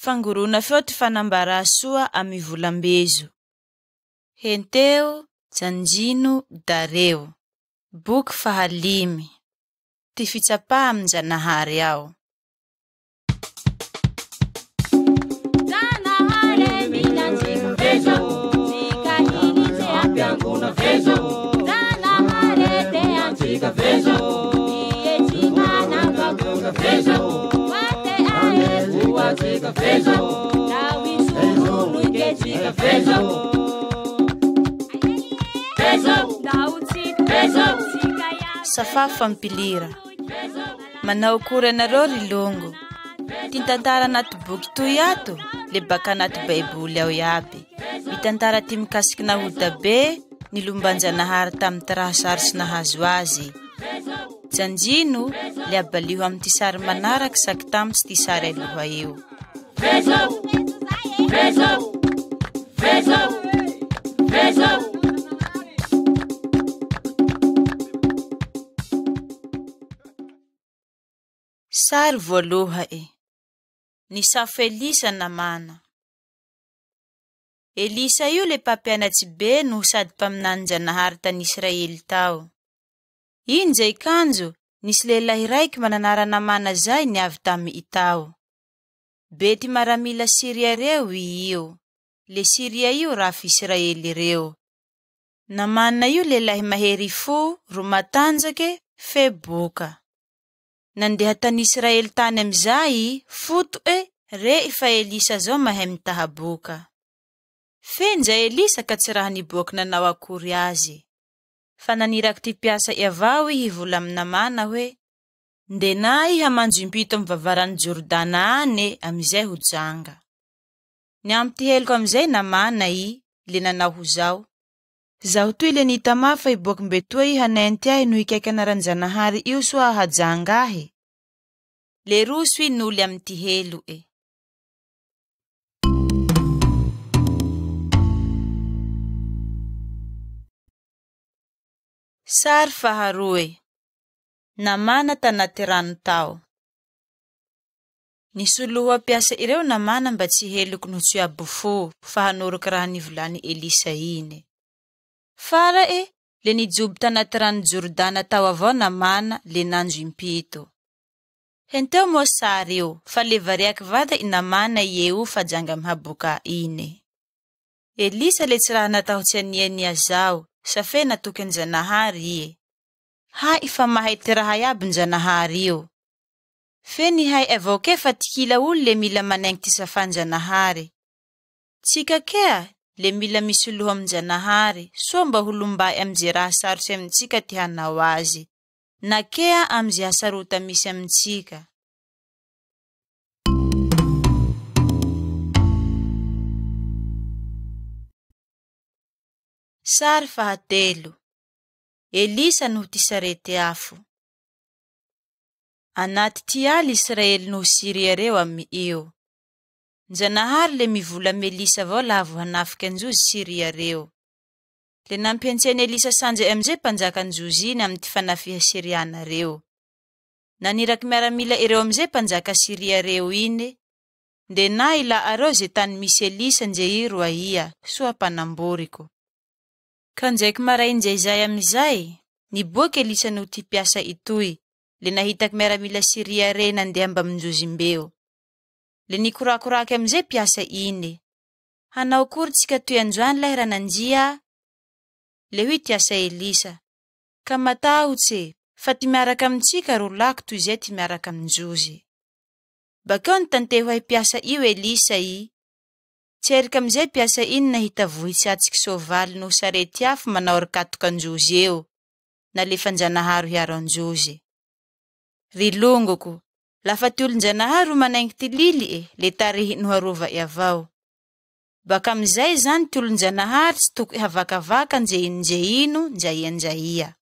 Fangorona feo ty fanambarà soa amy volambezo. Henteo, janjino, dareo. Boky fahalimy. Ty fitsapà amin-Janahary ao. Safà fampilira. Manao akory anareo ry longo. Ty tantara anaty boky toy ato le baka anaty baiboly ao iaby. Mitantara ty mikasiky Nahoda be ny lomban-janahary tamy ty raha sarotsy nahazo azy. Janjino le abaliho amy ty sary manaraky saky tamitsy ty sary aloha eo. Sary voaloha'e. Nisafo Elisa namana. Elisa io le mpampianatsy be no sady mpaminanin-janahary tany Israely tao. Iny zay kanjo, nisy lehilahy raiky mananara namana zay niavy tamy i tao. Be ty maramila Syria reo i io. Le Syria io rafy Israely reo. Namana io lehilahy mahery fo ro matanjake fe boka. Nandeha tany Israely tany amizay foto'e re fa Elisa zao mahay mitaha boka. Fe nja Elisa ka tsy raha niboaky nanao akory azy. Fa naniraky ty mpiasa i avao i hivola amy Namana hoe Ndenà iha manjo impito amy vavarano Jordana agne amizay ho janga. Niampy ty heloko amizay Namana i le nanao ho zao. Zaho toy le nitamà fa hiboaky mbetoa i hanenty ahy noho ikaiky anaran-janahary io soa hahajanga ahy. Le roso i noly amy ty helo'e. Sary faharoe. Namana tanaty rano tao. Nisoloho mpiasa ireo Namana mba tsy heloky noho tsy abo fo fa hanoroky raha nivolany Elisa iny. Fara'e, le nijobo tanaty rano Jordana tao avao Namana le nanjo impito. Henteo moa sary io, fa le variaky vata i Namana ieo fa janga amy haboka iny. Elisa le tsy raha natahotse aniania zao, safe natoky an-Janahary ie. Hay fa mahay ty raha iaby n-Janahary io. Fe nihay avao ke fa ty kila olo le mila manenky ty safan-Janahary. Tsika kea le mila misoloho amin-Janahary, soa mba ho lombay amy ze raha sarotsy amintsika ty hanao azy, na kea amy ze hasarota misy amintsika. Sary fahatelo. Elisa noho ty sarety afo. Anaty ty aly Israely noho Syria reo amy io. Njanahary le mivola amy Elisa avao laha vo hanafiky anjozy Syria reo. Le nampiantseny Elisa sanje amizay mpanjaka anjozy iny amy ty fanafiha Syriana reo. Naniraky miaramila ireo amizay mpanjaka Syria reo iny. Ndenà ila areo ze tany misy Elisa nje i roa ia, soa mpanamboriko. Ka ndraiky marainjay zay amizay, niboaky Elisa noho ty mpiasa itoy, le nahitaky miaramila Syria rey nandeha mbamin-jozy mbeo. Le nikorakoraky amizay mpiasa iny. Hanao akory tsika toy androany lahy ranandria? Le hoy ty asa Elisa. Ka matahotse, fa ty miaraka amintsika ro lako toy izay ty miaraka amin-jozy. Bakeo nitanteho ahy mpiasa io Elisa i. Tseriky amizay mpiasa iny nahita vohitsy atsiky soavaly noho sarety afo manao rikatoka anjozy eo. Nalefan-janahary hiaro anjozy. Ry longoko, lafa ty olon-janahary ro manaingy ty lily e, le tarihy no harova'e avao. Baka amizay zany ty olon-janahary tsy tokony havakavaka nje ino nje ino, nja ia nja ia.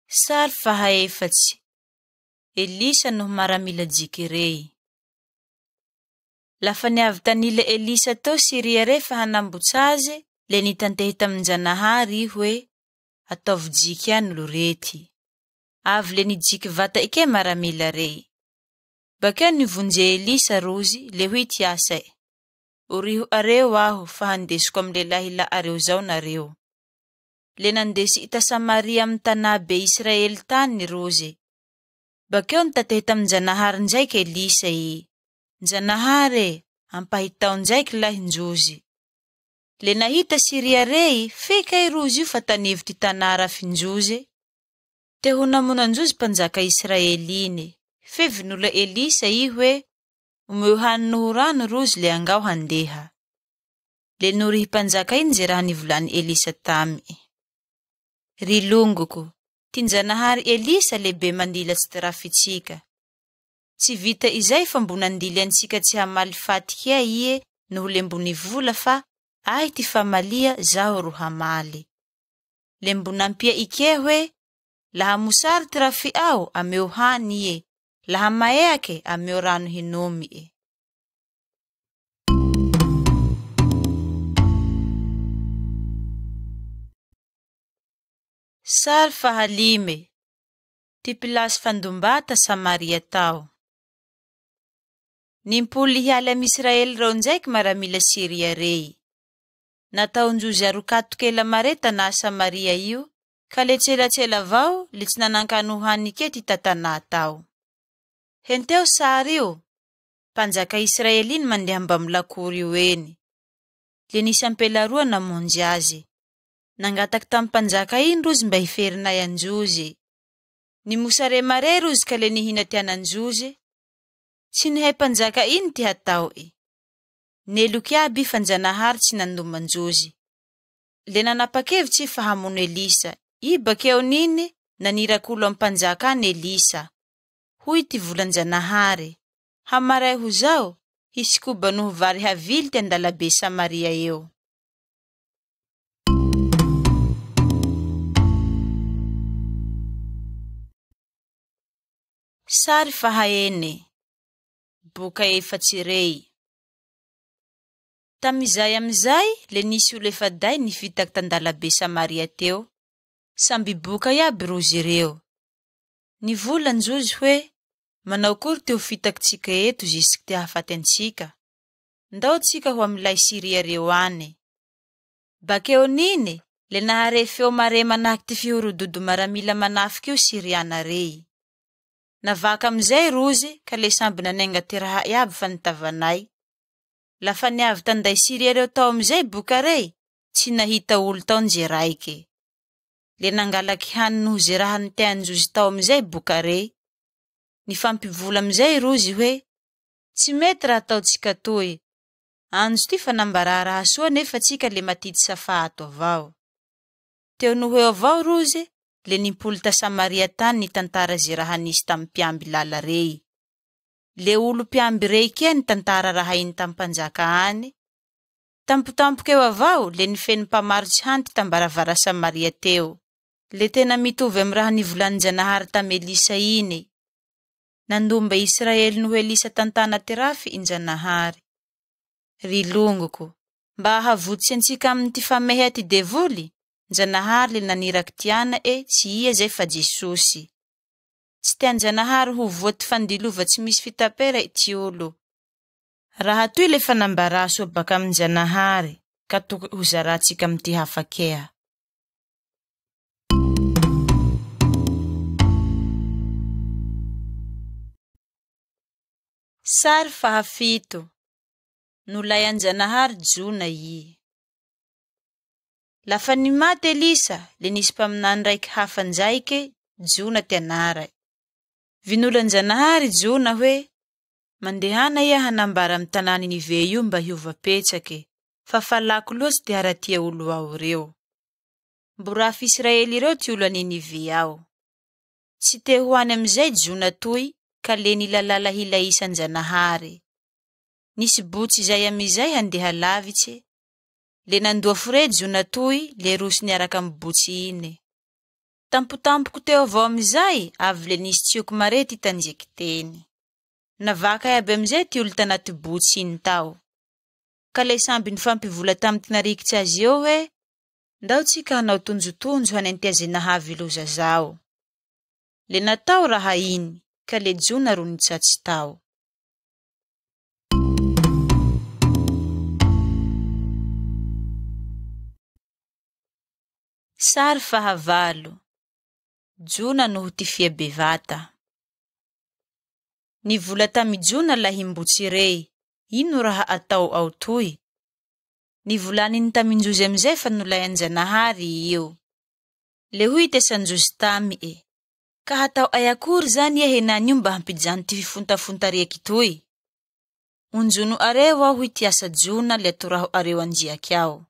Sary fahaefatsy. Elisa noho maramila jiky rey. Lafa niavy tanila Elisa tao Syria rey fa hanambotsa azy, le nitantehy tamin-janahary i hoe. Ataovy jiky ihany olo rety. Avy le nijiky vata'e ke maramila rey. Bakeo nivonje Elisa rozy, le hoy ty asa'e: Oriho areo aho fa handesiko amy lehilahy ila'areo zao nareo. Le nandesy i ta Samaria amy tanà be Israely tany rozy. Bakeo nitatehy tamin-Janahary ndraiky Elisa i: Njanahary e, ampahitao ndraiky lahy ndrozy. Le nahita Syria rey, fe kay rozy io fa tanivo ty tanà rafindrozy. Te ho namono androzy mpanjaka Israely iny. Fe vinola Elisa i hoe: Omeo hany noho rano rozy le angao handeha. Le norihy mpanjaka iny ze raha nivolany Elisa tamy. Ry longoko, ty Njanahary Elisa le be mandilatsy ty rafitsika. Tsy vita izay fa mbo nandily antsika tsy hamaly faty kea ie noho le mbo nivola fa ahy ty famalia, zaho ro hamaly. Le mbo nampia ikea hoe: Laha mosary ty rafi'ao, ameo hany ie. Laha maeake, ameo rano hinomy e. Sary fahalime. Ty pilasy fandomba ta Samaria tao. Nimpoly hialy amy Israely reo ndraiky maramila Syria rey. Nataon-drozy arokatoke ela mare tanà Samaria io, ka le tselatsela avao le tsy nanan-kany ho hanike ty ta-tanà tao. Henteo sary io. Mpanjaka Israely iny mandeha mbamy lakoro io eny. Le nisy ampela roa namonjy azy. Nangataky tamy mpanjaka iny rozy mba hiferinay androzy. Nimosare mare rozy ka le nihina ty anandrozy. Tsy nihay mpanjaka iny ty hatao'e. Neloky iaby i fa Njanahary tsy nandomandrozy. Le nanapa-kevitsy i fa hamono Elisa. I bakeo niny nanirak'olo amy mpanjaka any Elisa. Hoy ty volan-Janahary: Hamaray ho zao, hisy koba noho vary havily ty andalabe Samaria eo. Sary fahaene. Boka efatsy rey. Tamizay amizay le nisy olo efa-dahy nifitaky tandalabe Samaria teo. Samby boka iaby rozy reo. Nivola ndrozy hoe: Manao akory ty ho fitakitsika eto jusque ty hahafaty antsika? Ndao tsika ho amy lay Syria reo any. Bakeo niny, le nahare feo mare manahaky ty fihorododo maramila manafiky io Syriana rey. Navaka amizay rozy, ka le samby nanenga ty raha iaby fa nitavanay. Lafa niavy tanday Syria reo tao amizay boka rey, tsy nahita olo tao ndre raike. Le nangalaky hany noho ze raha niteandrozy tao amizay boka rey. Nifampivola amizay rozy hoe: Tsy mety raha ataotsika toy. Anjo ty fa nambara raha soa nefa tsika le matity safa ato avao. Teo noho eo avao rozy, le nimpoly ta Samaria tany nitantara ze raha nisy tamy mpiamby lala rey. Le olo mpiamby rey kea nitantara raha iny tamy mpanjaka any. Tampotampoky eo avao, le nifeno mpamarotsy hany ty tambaravara Samaria teo. Le tena mitovy amy raha nivolanin-Janahary tamy Elisa iny. Nandomba Israely noho Elisa tantana ty rafy injanahary. Ry longoko, mba hahavotsy antsika amy ty famehea ty devoly, Njanahary le naniraky ty ana'e, tsy ia zay fa Jesosy. Tsy tian-Janahary ho voa ty fandilova tsy misy fitapera ty olo. Raha toy le fanambara soa baka amin-Janahary, ka tokony ho zaratsika amy ty hafa kea. Sary fahafito. Nolay an-Janahary Jona i. Lafa nimaty Elisa, le nisy mpaminany raiky hafa ndraike, Jona ty anarany. Vinolan-Janahary Jona hoe: Mandehana iha hanambara amy tanà Ninive io mba hiova petsaky, fa falako loatsy ty haratia olo ao reo. Mbo rafy Israely reo ty olo a Ninive ao. Tsy te ho any amizay Jona toy, ka le nilalala hilaisan-Janahary. Nisy botsy izay amizay handeha lavitsy, le nandoa fore Jona toy, le roso niaraka amy botsy iny. Tampotampoko teo avao amizay, avy le nisy tsioky mare ty tanjeky teny. Navaka iaby amizay ty olo tanaty botsy iny tao. Ka le samby nifampivola tamy ty narikitsy azy eo hoe: Ndao tsika hanao tonjotonjo hanentia ze nahavy loza zao. Le natao raha iny, ka le Jona ro nitsatsy tao. Sary fahavalo. Jona noho ty fia bevata. Nivola tamy Jona lahimbotsy rey, ino raha atao ao toy? Nivolaniny tamin-jozy amizay fa nolayan-janahary io. Le hoy tesan-jozy tamy e. Ka hatao ay akory zany e henany io mba hampijano ty fifontafonta reky toy? Onjono areo aho hoy ty asa Jona le atoraho areo anjiaky ao.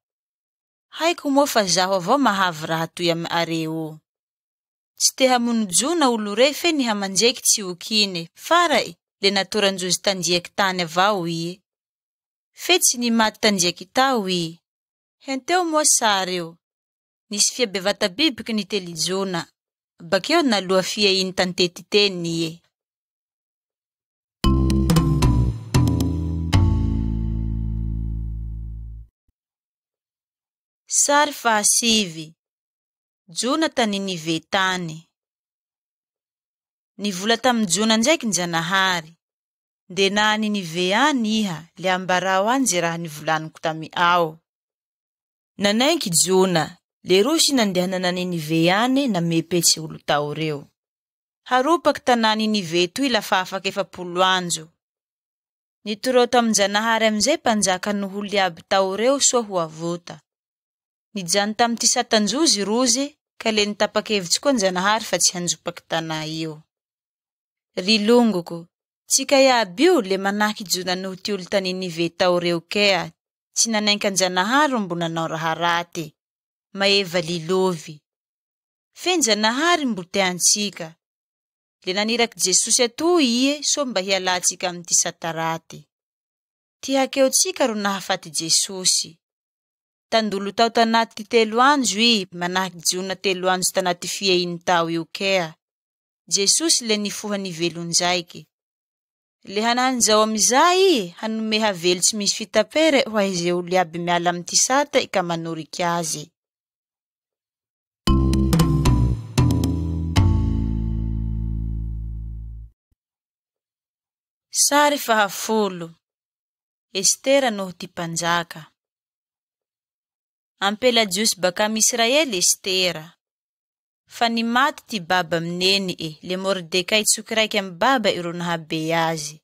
Haiko moa fa zaho avao mahavy raha toy amy areo. Tsy te hamono Jona olo rey fe nihamanjeky tsy okine. Fara'e, le natoran-jozy tanjiaky tany avao ie. Fe tsy nimaty tanjiaky tao i. Henteo moa sary io. Nisy fia bevata bibiky nitely Jona. Bakeo naloa fia iny tantety teny ie. Sary fahasivy. Jona ta Ninive tany. Nivola tamy Jona ndraiky Njanahary. Ndena Ninive any iha, le ambarao any ze raha nivolaniko tamy ao. Nanaiky Jona, le rosy nandeha na Ninive any namepetsy olo tao reo. Haropaky tanà Ninive toy lafa afaky 40 andro. Nitoreo tamin-janahary amizay mpanjaka noho olo iaby tao reo soa ho avota. Nijano tamy ty satan-jozy rozy, ka le nitapa-kevitsy koa Njanahary fa tsy hanjopaky tanà io. Ry longoko, tsika iaby io le manahaky Jona noho ty olo ta Ninive tao reo kea, tsy nanenka Njanahary ro mbo nanao raha raty. Maeva lilovy. Fe Njanahary mbo tea antsika. Le naniraky Jesosy atoy ie soa mba hialantsika amy ty sata raty. Ty hakeotsika ro nahafaty Jesosy. Tandolo tao tanaty ty 3 andro i, manahaky Jona 3 andro tanaty fia iny tao io kea. Jesosy le nifoha nivelon-jaiky. Le hanany zao amizay i, hanome havelo tsy misy fitapere ho ahy ze olo iaby miala amy ty sata i ka manoriky azy. Sary fahafolo. Estera noho ty mpanjaka. Ampela Jiosy baka amy Israely Estera. Fa nimaty ty baba amineny e, le Mordekay tsokiraiky amy baba iro nahabe azy.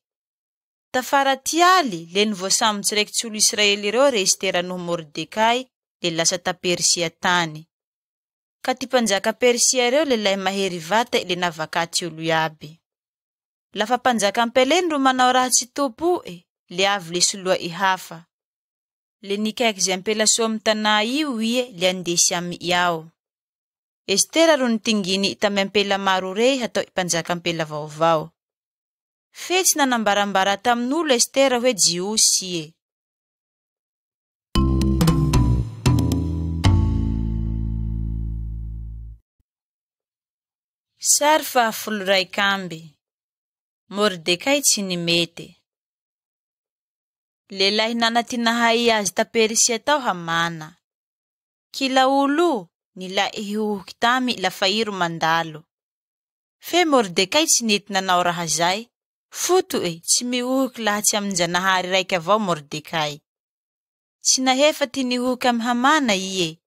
Tafara ty aly, le nivoasambotsy raiky tsy olo Israely ireo re Estera noho Mordekay, le lasa ta Persia tany. Ka ty mpanjaka Persia ireo le lahy mahery vata le navakaty olo iaby. Lafa mpanjaka ampeleny ro manao raha tsy tompo e, le avy le soloa i hafa. Le nikaiky ze ampela soa amy tanà io ie, le andesy amy iao. Estera ro nitinginy tamy ampela maro rey hatao mpanjaka ampela vaovao. Fe tsy nanambarambara tamin'olo Estera hoe Jiosy ie. Sary fahafolo raiky amby. Mordekay tsy nimety. Lehilahy nana ty nahay azy ta Persia tao Hamana. Kila olo nilay hihohoky tamy lafa iro mandalo. Fe Mordekay tsy nety nanao raha zay. Foto e, tsy mihohoky laha tsy amin-janahary raiky avao Mordekay. Tsy nahefa ty nihohoky amy Hamana ie.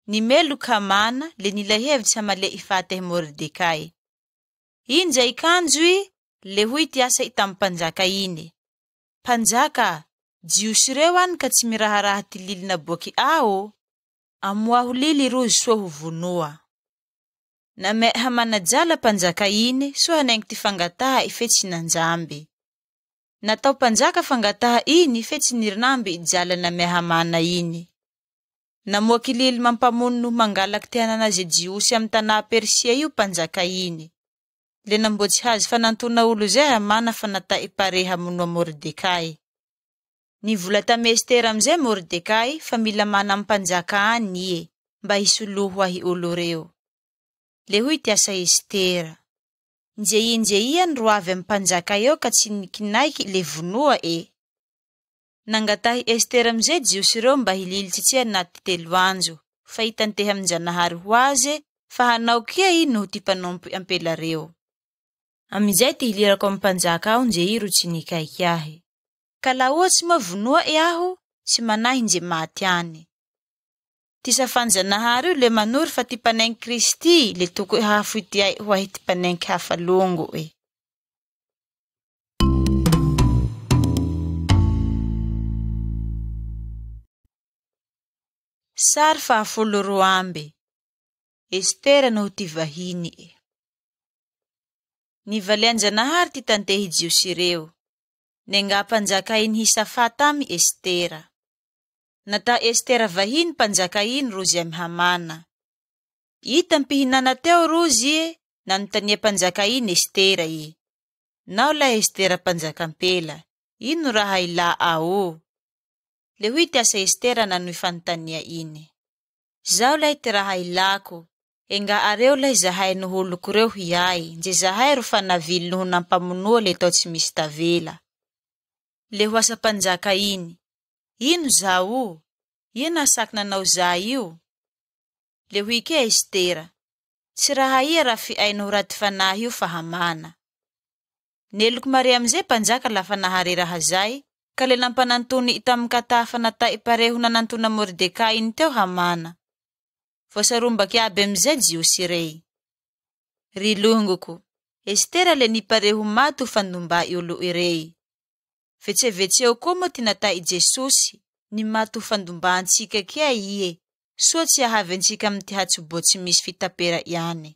Nimeloky Hamana le nila hevitsy hamale ifaty Mordekay. Injay kanjo i, le hoy ty asa i tamy mpanjaka iny. Mpanjaka, Jiosy reo any ka tsy miraharaha ty lily naboaky ao. Amoaho lily rozy soa ho vonoa. Name Hamana jala mpanjaka iny soa hanengy ty fangataha i fe tsy nanjamby. Natao mpanjaka fangataha iny fe tsy nirinamby i jala name Hamana iny. Namoaky lily mampamono noho mangalaky ty hanana ze Jiosy amy tanà Persia io mpanjaka iny. Le namboatsy hazo fanantona olo zay Hamana fa nata ipare hamonoa Mordekay. Nivola tamy Estera amizay Mordekay fa mila mana amy mpanjaka any ie mba hisoloho ahy olo reo. Le hoy ty asa Estera. Nje inje iany ro avy amy mpanjaka eo ka tsy nikinaiky le vonoa e. Nangatahy Estera amizay Jiosy reo mba hililitsy tsy anaty 3 andro. fa hitantehy amin-Janahary ho aze, fa hanao kea i noho ty mpanompo ampela reo. Amizay ty hilirako amy mpanjaka ao nje i ro tsy nikaiky ahy. Ka laha ohatsy moa vonoa'e aho, tsy manahy nje maty agne. Ty safan-Janahary io le manoro fa ty mpanenky Kristy le toko'e hahafoy ty ay ho ahy ty mpanenky hafa longo'e. Sary faha 12. Estera noho ty vahini'e. Nivalian-Janahary ty tantehy Jiosy reo. Nenga mpanjaka iny hisafa tamy Estera. Nata Estera vahiny mpanjaka iny rozy amy Hamana. Ita mpihinana teo rozy e, nanontania mpanjaka iny Estera i. Nao lahy Estera mpanjaka ampela, ino raha ilà ao? Le hoy ty asa Estera nanohy fanontania iny. Zaho lahy ty raha ilako. Enga areo lahy zahay noho oloko reo hiay, nje zahay ro fa navily noho nampamonoa le tao tsy misy tavela. Le ho asa mpanjaka iny. Ino zao? Ia nasaky nanao za io? Le hoy ke Estera. Tsy raha ia raha fiay noho raty fanahy io fa Hamana. Neloko mare amizay mpanjaka lafa nahare raha zay, ka le nampanantony tamin-kata fa natay pare ho nanantona Mordekay iny teo Hamana. Voasarombaky aby amizay Jiosy rey. Ry longoko, Estera le nipare ho maty ho fandomba olo irey. Vetsevetseo koa moa ty natay Jesosy, ny maty ho fandomba antsika kea ie, soa tsy ahavy antsika amy ty hatsobo tsy misy fitapera ihany.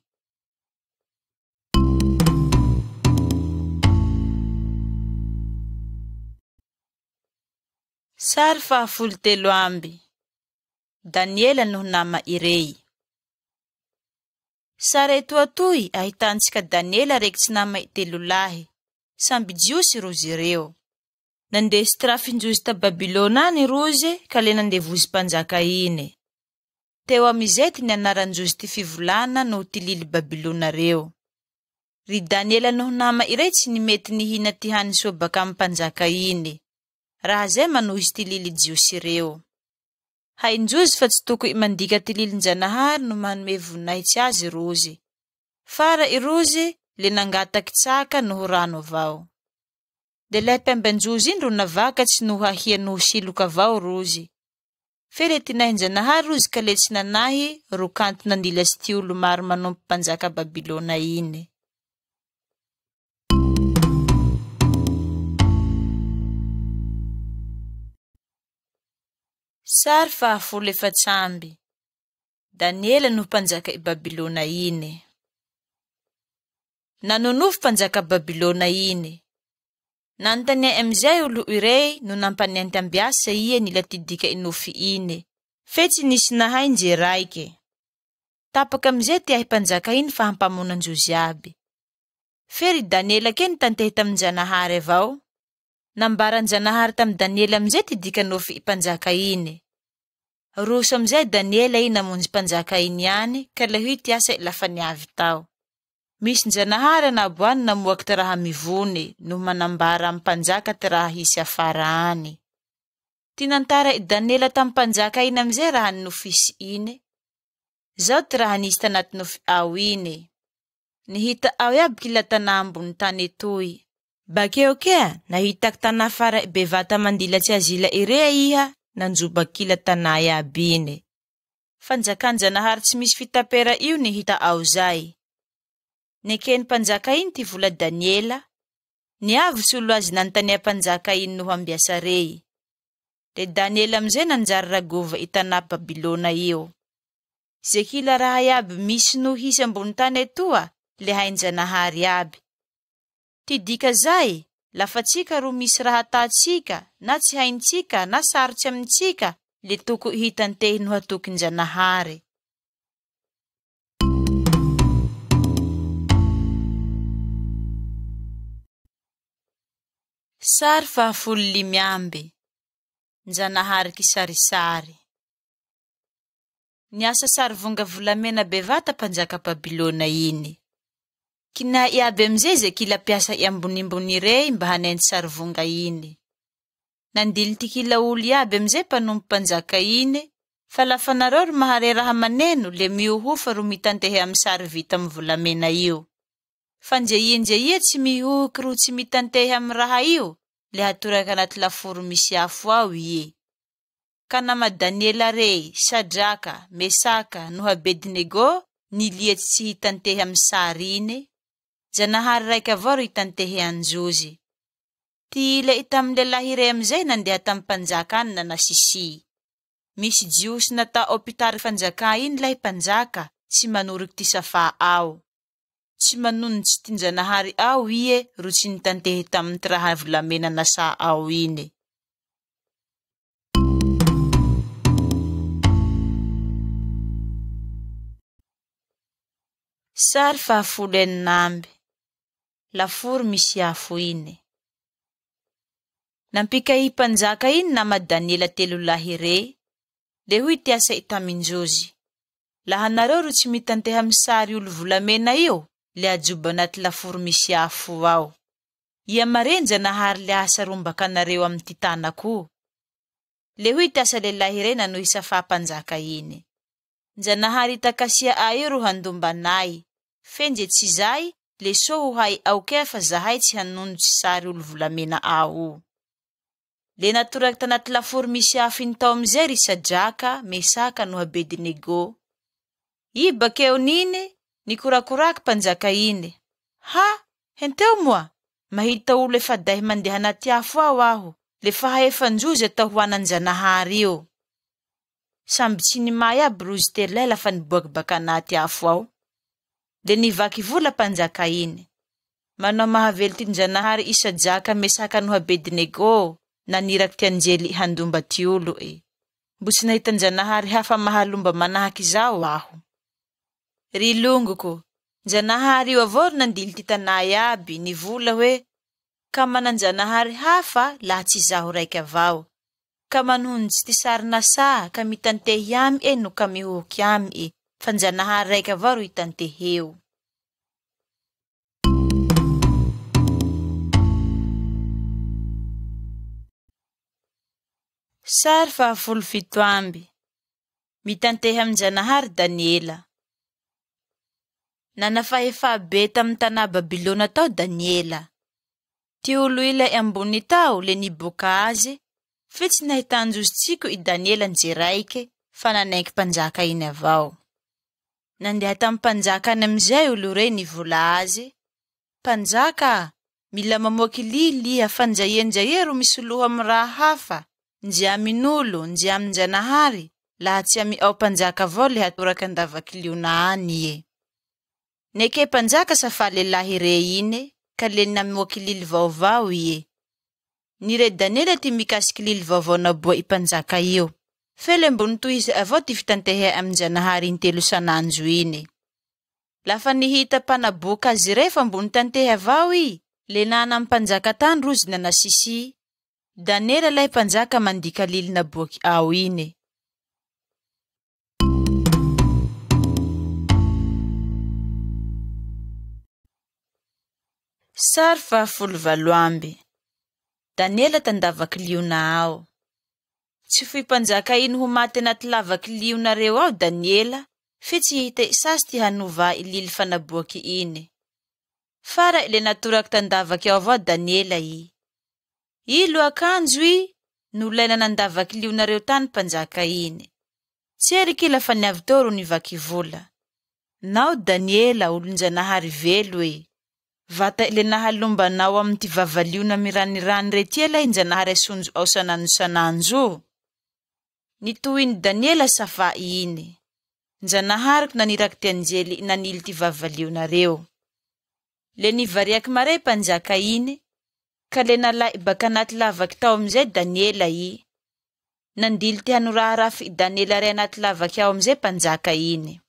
Sary faha 13. Daniela noho nama irey. Sary etoatoy ahitantsika Daniela raiky tsy nama telo lahy. Samby Jiosy rozy ireo. Nandesy trafinjozy ta Babylona any rozy ka le nandevozy mpanjaka iny. Teo amizay ty nianaran-jozy ty fivolana noho ty lily Babylona reo. Ry Daniela noho nama irey tsy nimety nihina ty hany soa baka amy mpanjaka iny. Raha zay manohizy ty lily Jiosy reo. Hainjozy fa tsy toko mandika ty lilin-Janahary no manome voninahitsy azy rozy. Fara i rozy le nangataky tsaka noho rano avao. De lay mpemban-jozy iny ro navaka tsy noho ahia noho siloka avao rozy. Fe le tinahin-Janahary rozy ka le tsy nanahy ro kanto nandilasy ty olo maro manompo mpanjaka Babylona iny. Sary faha 14. Daniela no mpanjaka i Babylona iny. Nanonofy mpanjaka Babylona iny. Nanontania amizay olo irey no nampanenty ambiasa ie nila ty dika inofy iny. Fe tsy nisy nahay nje raike. Tapaka amizay ty ahy mpanjaka iny fa hampamono anjozy aby. Fe ry Daniela ke nitantehy tamin-Janahary avao. Nambaran-Janahary tamy Daniela amizay ty dika nofy mpanjaka iny. Roso amizay Daniela i namonjy mpanjaka iny ihany, ka le hoy ty asa lafa niavy tao. Misy Janahary anabo any namoaky ty raha mivony noho manambara amy mpanjaka ty raha hisy afara any. Ty nantara i Daniela tamy mpanjaka iny amizay raha nofisy iny. Zao ty raha nisy tanaty nofy ao iny. Nihita ao iaby kila tanà ambony tany etoy. Bakeo kea nahitaky tanà fara bevata mandilatsy azila irea iha nanjoba kila tanà iaby iny. Fanjakan-Janahary tsy misy fitapera io nihita ao zay. Nekeny mpanjaka iny ty vola Daniela. Niavy solo azy nanontania mpanjaka iny noho ambiasa rey. Le Daniela amizay nanjary ragova i tanà Babylona io. Ze kila raha iaby misy noho hisy ambony tany etoa le hain-Janahary iaby. Ty dika zay, lafa tsika ro misy raha atatsika, na tsy haintsika, na sarotsy amintsika, le toko hitantehy no hatokin-Janahary. Sary faha 15. Njanahary kisarisary. Niasa sary vonga volamena bevata mpanjaka Babylona iny. Kina iaby amizay zay kila mpiasa i ambonimbony rey mba hanenty sary vonga iny. Nandily ty kila olo iaby amizay mpanompo mpanjaka iny. Fa lafa nareo ro mahare raha maneno, le miohofa ro mitantehe amy sary vita amy volamena io. Fa ndre ia ndre ia tsy mihohoky ro tsy mitantehe amy raha io, le hatoraky anaty laforo misy afo ao ie. Ka nama Daniela rey, Sadraka, Mesaka, noho Abednego, nilietsy tsy hitantehe amy sary ine. Zanahary raiky avao ro hitantehe anjozy. Ty ila tamy lehilahy rey amizay nandeha tamy mpanjaka any nanasisy. Misy Jiosy natao mpitary fanjaka iny lay mpanjaka, tsy manoriky ty safà ao. Tsy manonitsy ty Njanahary ao ie ro tsy nitantehe tamy ty raha volamena nasà ao iny. Sary fahafolo enina amby. Laforo misy afo iny. Nampikahy mpanjaka iny nama Daniela telo lahy rey, le hoy ty asa taminjozy. Laha nareo ro tsy mitanteha amy sary olo volamena io, le ajobo anaty laforo misy afo ao. Ia mare Njanahary le asa rombaka anareo amy ty tanako. Le hoy ty asa lehilahy rey nanohy safà mpanjaka iny. Njanahary takasia ahy ro handomba anay. Fe nje tsy zay, le soa ho hay ao kea fa zahay tsy hanonotsy sary olo volamena ao. Le natoraky tanaty laforo misy afo iny tao amizay ry Sadraka, Mesaka noho Abednego. I bakeo niny, nikorakoraky mpanjaka iny. Ha, henteo moa, mahita olo efa dahy mandeha anaty afo ao aho, le fahaefan-jozy atao ho anan-janahary io. Samby tsy nimay aby rozy telo lahy lafa niboaky baka anaty afo ao. Le nivaky vola mpanjaka iny. Manao mahavelo ty Njanahary i Sadraka, Mesaka noho Abednego, naniraky ty anjely handomba ty olo e. Mbo tsy nahita Njanahary hafa mahalomba manahaky zao aho. Ry longoko, Njanahary io avao ro nandily ty tanà iaby, nivola hoe, ka manan-janahary hafa laha tsy zaho raiky avao. Ka manonitsy ty sary nasà, ka mitantehy amy e no ka mihohoky amy e, fa Njanahary raiky avao ro hitanteheo. Sary fahafolo fito amby. Mitantehy amin-janahary Daniela. Nana fahefa be tamy tanà Babylona tao Daniela. Ty olo ila ambony tao le niboka azy, fe tsy nahitan-jozy tsiko i Daniela nje raike, fa nanaiky mpanjaka iny avao. Nandeha tamy mpanjaka any amizay olo rey nivola azy. Mpanjaka, mila mamoaky lily iha fa njaia njaia ro misy loha amy raha hafa, nje amin'olo, nje amin-janahary, laha tsy amy ao mpanjaka avao le hatoraky andavaky liona any ie. Neke mpanjaka safa lehilahy rey iny, ka le namoaky lily vaovao ie. Nire Daniela ty mikasiky lily vaovao naboa i mpanjaka io. Fe le mbo nitohiza avao ty fitanteha amin-janahary intelo sanandro iny. Lafa nihita mpanaboka azy rey fa mbo nitanteha avao i, le nana mpanjaka tany rozy nanasisy. Daniela lay mpanjaka mandika lily naboaky ao iny. Sary fahafolo valo amby. Daniela tandavaky liona ao. Tsy fohy mpanjaka iny ho maty anaty lavaky liona reo ao Daniela, fe tsy hita sasy ty hanova i lily fanaboaky iny. Fara le natoraky tandavaky ao avao Daniela i. Ilo akanjo i nolaina nandavaky liona reo tany mpanjaka iny. Tsy eriky lafa niavy teo ro nivaky vola. Nao Daniela olon-janahary velo e. Vata le nahalomba anao amy ty vavaliona miranirany re ty elahy Njanahary asonjo ao sanandro sanandro. Nitohiny Daniela safa iny. Njanahariko naniraky ty anjely nanily ty vavalionareo. Le nivariaky mare mpanjaka iny, ka le nalay baka anaty lavaky tao amizay Daniela i. Nandily ty hanoraha i Daniela ray anaty lavaky ao amizay mpanjaka iny.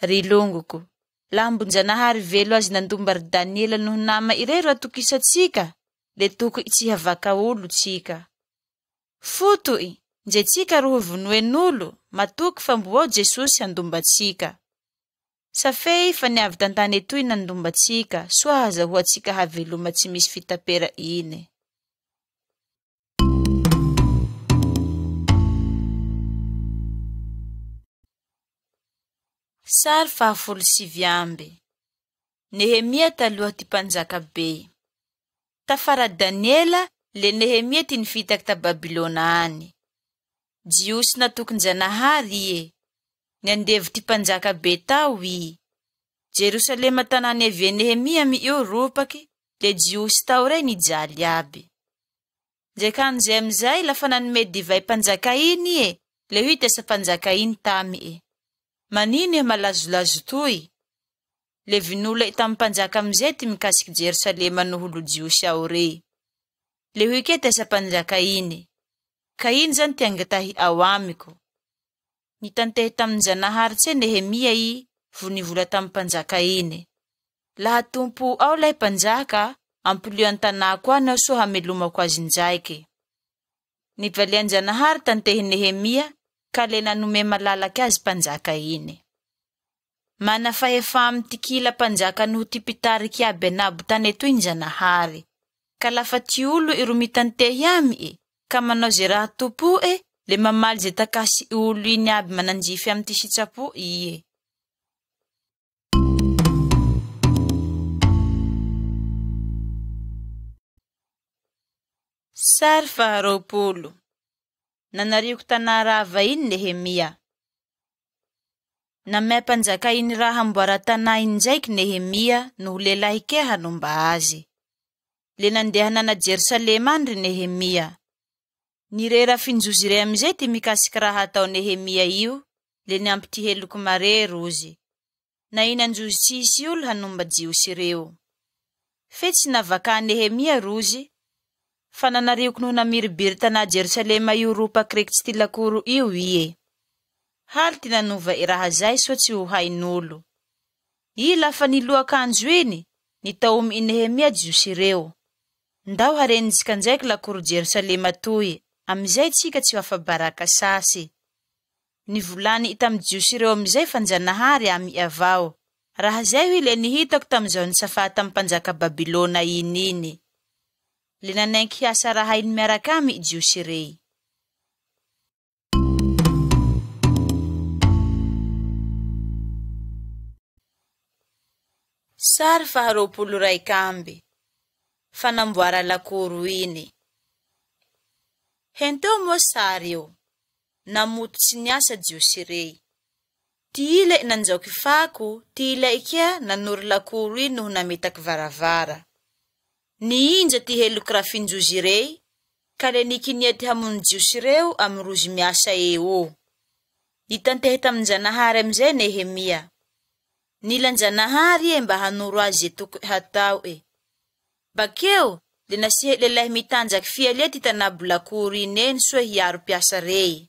Ry longoko, lambon-janahary velo azy nandomba ry Daniela noho nama irey ro atokisatsika, le toko tsy havaka olo tsika. Foto i, nje tsika ro ho vonoen'olo, matoky fa mbo ao Jesosy handombatsika. Safei fa niavy tantany etoy nandombatsika, soa hazahoatsika haveloma tsy misy fitapera iny. Sary fahafolo sivy amby. Nehemia taloha ty mpanjaka be. Tafara Daniela le Nehemia ty nifitaky ta Babylona any. Jiosy natokin-janahary ie. Niandevo ty mpanjaka be tao i. Jerosalema tanà niavia Nehemia amy io ropaky, le Jiosy tao rey nijaly iaby. Ndraiky zay amizay lafa nanome divay mpanjaka iny ie, le hoy tesa mpanjaka iny tamy e. Manino iha malazolazo toy? Le vinola tamy mpanjaka amizay ty mikasiky Jerosalema noho olo Jiosy ao rey. Le hoy ke tesa mpanjaka iny. Ka ino zany ty angatahy ao amiko? Nitantehy tamin-janahary tse Nehemia i vo nivola tamy mpanjaka iny. Laha tompo ao lay mpanjaka, ampolio an-tanàko any aho soa hamelomako azy indraiky. Nivalian-janahary tantehy Nehemia ka le nanome malalaky azy mpanjaka iny. Mana fahefa amy ty kila mpanjaka noho ty mpitariky iaby anabo tany etoy njanahary. Ka lafa ty olo iro mitantehy amy e, ka manao ze raha tompoe, le mamaly ze takasy olo iny aby manandrify amy ty sitrapo ie. Sary faharoapolo. Nanarioko tanà rava iny Nehemia. Namea mpanjaka iny raha amboara tanà iny ndraiky Nehemia noho lehilahy ke hanomba azy. Le nandeha nana Jerosalema any ry Nehemia. Nirera finjozy re amizay ty mikasiky raha atao Nehemia io, le niampy ty heloko mare rozy. Na inanjozy tsy hisy olo hanomba Jiosy reo. Fe tsy navaka Nehemia rozy, fa nanarioko noho namiribiry tanà Jerosalema io ropaky rekitsy ty lakoro io ie. Haly ty nanova i raha zay soa tsy ho hain'olo. I lafa niloa akanjo iny, nitaomy i Nehemia Jiosy reo. Ndao harenitsika ndraiky lakoro Jerosalema toy, amizay tsika tsy ho afa-baraka sasy. Nivolany tamy Jiosy reo amizay fanjanahary amy avao. Raha zay hoy le nihitako tamizao nisafa tamy mpanjaka Babylona iny iny. Le nanaiky hiasa raha iny miaraka amy i Jiosy rey. Sary faharoapolo raiky amby. Fanamboara lakoro iny. Henteo moa sary io. Namoto tsy niasa Jiosy rey. Ty ila nanjaoky fako, ty ila kea nanory lakoro iny noho nametaky varavara. Niinja ty heloky rafinjozy rey, ka le nikinia ty hamono Jiosy reo amy rozy miasa eo. Nitantehy tamin-janahary amizay Nehemia. Nilan-janahary e mba hanoro azy ze tokony hatao e. Bakeo, le nasia lehilahy mitanjaky fialia ty tanabo lakoro iny eny soa hiaro mpiasa rey.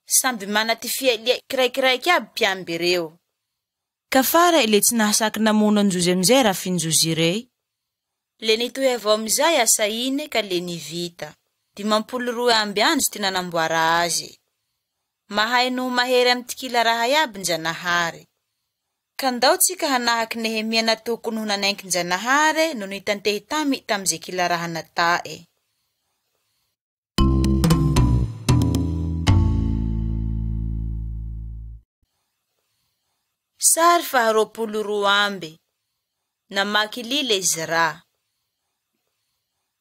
Samby mana ty fialia kiraikiraiky aby mpiamby reo. Ka fara le tsy nahasaky namono anjozy amizay rafinjozy rey. Le nitohy avao amizay asa iny ka le nivita. 52 amby andro ty nanamboara azy. Mahay noho mahery amy ty kila raha iaby njanahary. Ka ndao tsika hanahaky Nehemia natoko noho nanaiky njanahary no nitantehy tamy tamy ze kila raha natae. Sary faharoapolo roa amby. Namaky lily Ezra.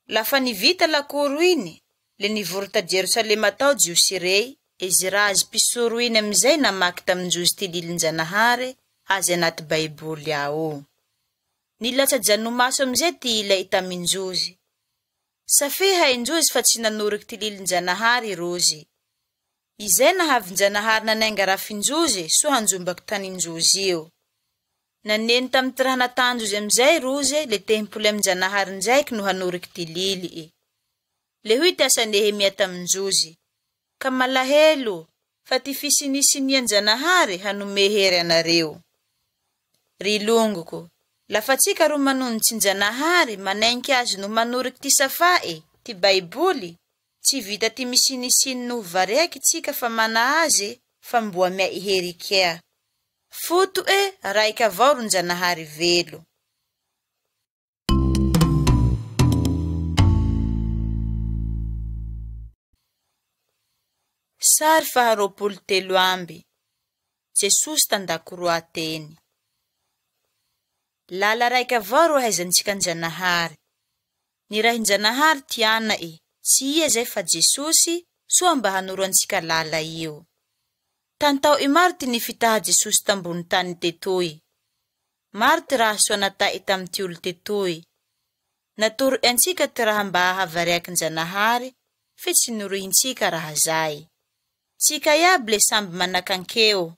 Lafa nivita lakoro iny, le nivory ta Jerosalema tao Jiosy rey, Ezra azy mpisoro iny amizay namaky tamin-jozy ty lilin-janahary azy anaty Baiboly ao. Nilatsa-janomaso amizay ty ila tamin-jozy. Safe hain-jozy fa tsy nanoriky ty lilin-janahary rozy. Izay nahavin-janahary nanainga rafinjozy soa hanjombaky tanin-jozy io. Naneno tamy ty raha natanjozy amizay rozy le tehimpoly amin-janahary ndraiky no hanoriky ty lily i. Le hoy ty asa Nehemia tamin-jozy. Ka malahelo fa ty fisinisinian-janahary hanome hery anareo. Ry longoko, lafa tsika ro manonotsin-janahary manenky azy no manoriky ty safae, ty Baiboly, tsy vita ty misinisiny noho vareky tsika fa mana azy fa mboa miay hery kea. Foto e raiky avao ron-janahary velo. Sary faharoapolo telo amby. Jesosy tan-dakoroà teny. Lala raiky avao ro ahaizantsika an-Janahary. Nirahin-Janahary ty ana'e, tsy ia zay fa Jesosy, soa mba hanoro antsika lala io. Tantao imaro ty nifitaha Jesosy tambony tany tetoy. Maro ty raha soa nata'e tamy ty olo tetoy. Natoro antsika ty raha mba hahavariakin-Janahary, fe tsy norohintsika raha zay. Tsika iaby le samby manakankeo.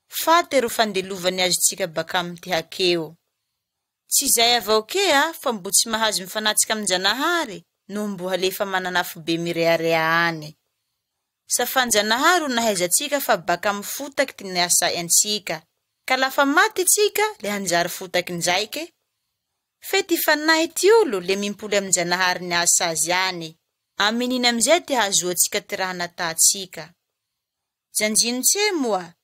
Fate ro fandilovany azontsika baka amy ty hakeo. Tsy zay avao kea fa mbo tsy mahazo mifanatsika amin-Janahary noho mbo halefa manan'afobe mirearea any. Safan-Janahary ro nahaizantsika fa baka amy fotaky ty niasay antsika. Ka lafa maty tsika le hanjary fotaky ndraike. Fe ty fanahy ty olo le mimpoly amin-Janahary niasa azy any. Amin'iny amizay ty hahazoantsika ty raha natatsika. Janjinotse moa,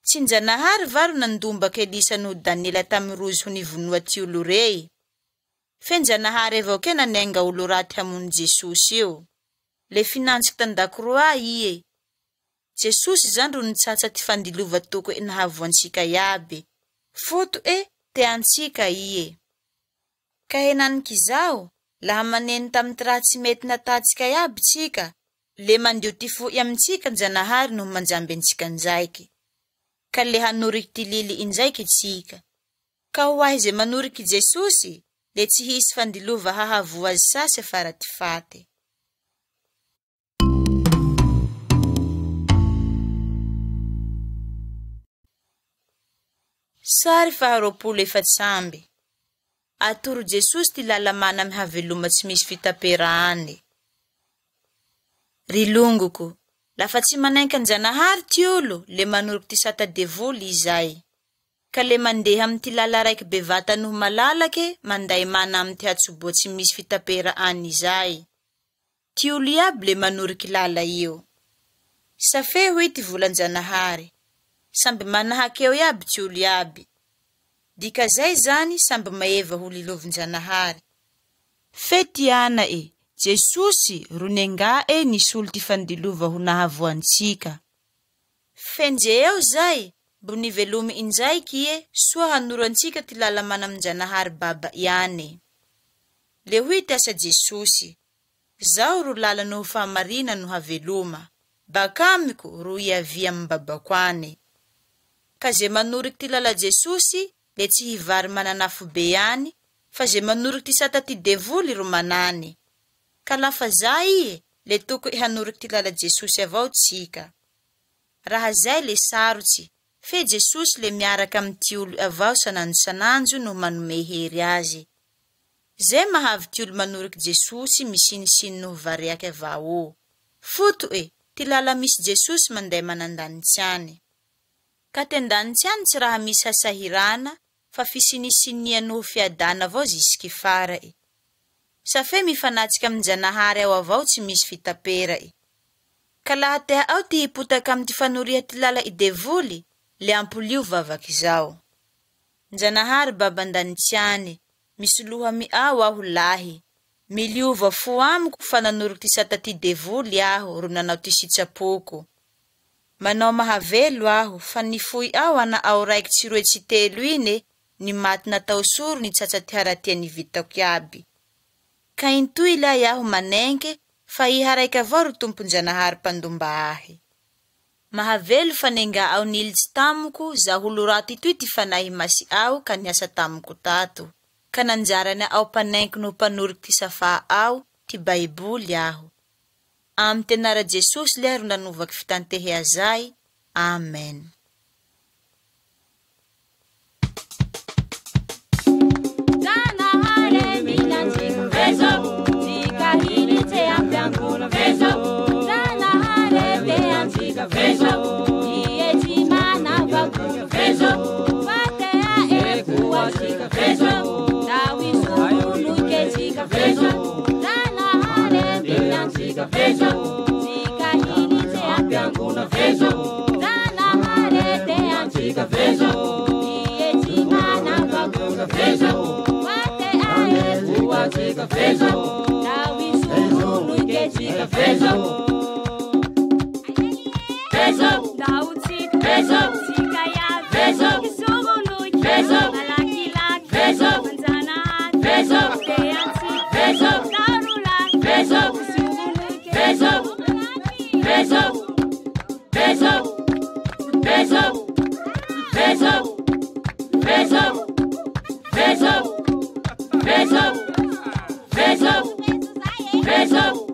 tsy njanahary va ro nandombaky Elisa noho Daniela tamy rozy ho nivonoa ty olo rey? Fe njanahary avao kea nanenga olo raty hamono Jesosy io. Le finantsiky tan-dakoroà ie. Jesosy zany ro nitsatsa ty fandilova toko'e nahavoantsika iaby. Foto'e teantsika ie. Ka henanik'izao, laha maneno tamy ty raha tsy mety natatsika iaby tsika, le mandio ty foy amintsika Njanahary noho manjamby antsika ndraiky. Ka le hanoriky ty lily indraiky tsika. Ka ho ahy ze manoriky Jesosy, le tsy hisy fandilova hahavoa azy sasy afara ty fate. Sary faha 24. Atoro Jesosy ty lala mana amy haveloma tsy misy fitaperahane. Ry longoko, lafa tsy manenky an-Janahary ty olo, le manoriky ty sata devoly izay. Ka le mandeha amy ty lala raiky bevata noho malalake, manday mana amy ty hatsoboha tsy misy fitaperahany izay. Ty olo iaby le manoriky lala io. Safe hoy ty volan-Janahary. Samby manahakeo iaby ty olo iaby. Dika zay zany samby maeva ho lilovin-Janahary. Fe ty ana'e, Jesosy ro nenga'e nisolo ty fandilova ho nahavoantsika. Fe nje eo zay, mbo nivelomy indraiky ie, soa hanoro antsika ty lala mana amin-Janahary baba ihany. Le hoy ty asa Jesosy, Zaho ro lala noho fahamarina no haveloma. Bakamiko ro iavia amim-babako any. Ka ze manoriky ty lala Jesosy, le tsy hivary manan'afobe any, fa ze manoriky ty sata ty devoly ro manany. Ka lafa zay ie, le toko'e hanoriky ty lala Jesosy avao tsika. Raha zay le sarotsy, fe Jesosy le miaraka amy ty olo avao sanandro sanandro noho manome hery azy. Zay mahavy ty olo manoriky Jesosy misinisiny noho variaky avao. Foto'e, ty lala misy Jesosy mandeha manandanitsy any. Ka ty andanitsy any tsy raha misy hasahirana, fa fisinisinia noho fiadana avao zisiky fara'e. Safe mifanatsika amin-Janahary ao avao tsy misy fitapera'e. Ka laha tea ao ty hipotaka amy ty fanoriha ty lala i devoly, le ampolio vavaky zao. Njanahary baba andanitsy any, misoloha amy ao aho lahy. Miliova fo amiko fa nanoriky ty sata ty devoly aho ro nanao ty sitsapoko. Manao mahavelo aho fa nifoy ao ana ao raiky tsy roe tsy telo ine, ny maty natao soro nitsatsa ty haratia nivitako iaby. Ka intoy lay aho manenke fa iha raiky avao ro tompon-Janahary mpandomba ahy. Mahavelo fa nenga ao nilitsy tamiko zaho olo raty toy ty fanahy masy ao ka niasa tamiko tato. Ka nanjarany ao mpanenky noho mpanoriky ty safà ao ty Baiboly aho. Amy ty anara Jesosy le ro nanovaky fitantehe azay. Amen. Zanahary milantsika vezo, tsika hilitse ampiangona vezo. Zanahary teantsika vezo, ie tsy manavako vezo. Fatea ekoatsika vezo, dawisonoke tsika vezo. Zanahary milantsika vezo, tsika hilitse ampiangona vezo. Zanahary teantsika vezo, ie tsy manavako vezo. Fatea ekoatsika vezo, dawisonoke tsika vezo. Vezo, daotsika vezo, tsika Vezo, vezo, vezo, vezo.